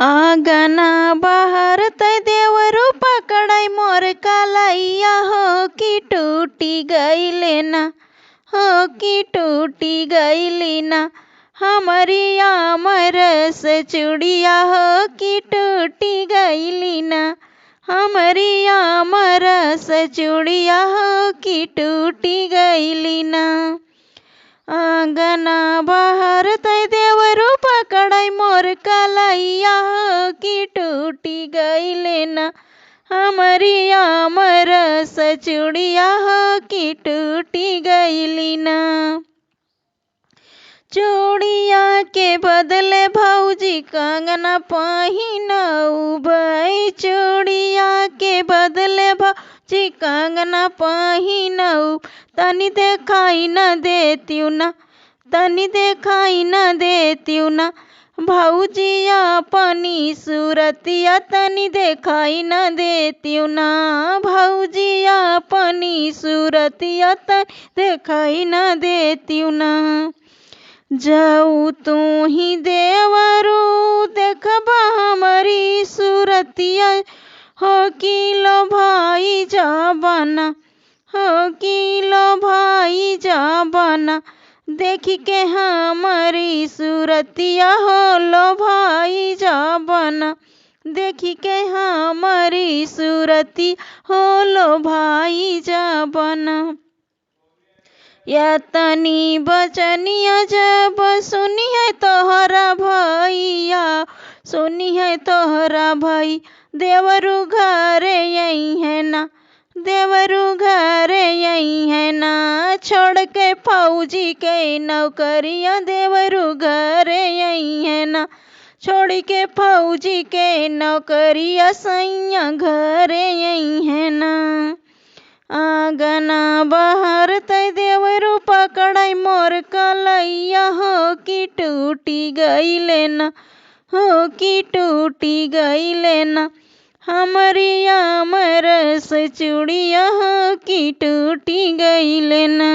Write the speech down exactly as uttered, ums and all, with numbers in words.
आँगना बहारतै देवरू पकड़ै मोर कलैया हो कि टूटी गइले ना, हो कि टूटी गइली ना। हमरी आमरस चूड़िया हो कि टूटी गइली ना, हमरी आमरस चूड़िया हो कि टूटी गइली ना। आँगना बहारतै देवरू पकड़ै मोर कलैया हो कि टूटी गइले ना, हमरी आमरस चूड़िया हो कि टूटी गइली ना। चूड़िया के बदले भौजी कंगना पहिनउबै, चूड़िया के बदले भौजी कंगना पहिनउबै। तनी देखाई न देतिउ ना, तनी देखाई न देतिउ ना, भौजी अपनी सूरतिया तनी देखाई न देतिउ ना, भौजी अपनी सूरतिया तनी देखाई न देतिउ ना। जाऊ तू ही देवरू देखबा हमरी सूरतिया, हो कि लोभाई जाबा ना, हो कि लोभाई जाबा ना। देखि के हमरी सूरतिया हो लोभाई जाबा ना, देखि के हमरी सूरतिया हो लोभाई जाबा ना। या तनी बचनिया जब सुनिहैं तोहरा भइया, सुनिहैं तोहरा भइया, देवरू घरे अइहैं ना, देवरू घरे अइहैं ना। छोड़ के फौजी के नौकरिया देवरू घरे अइहैं ना, छोड़ के फौजी के नौकरिया सैया घरे अइहैं ना। आँगना बहारतै देवरू पकड़ै मोर कलैया हो कि टूटी गइले ना, हो कि टूटी गइले ना। हमरी आमरस चूड़िया हो कि टूटी गइले ना।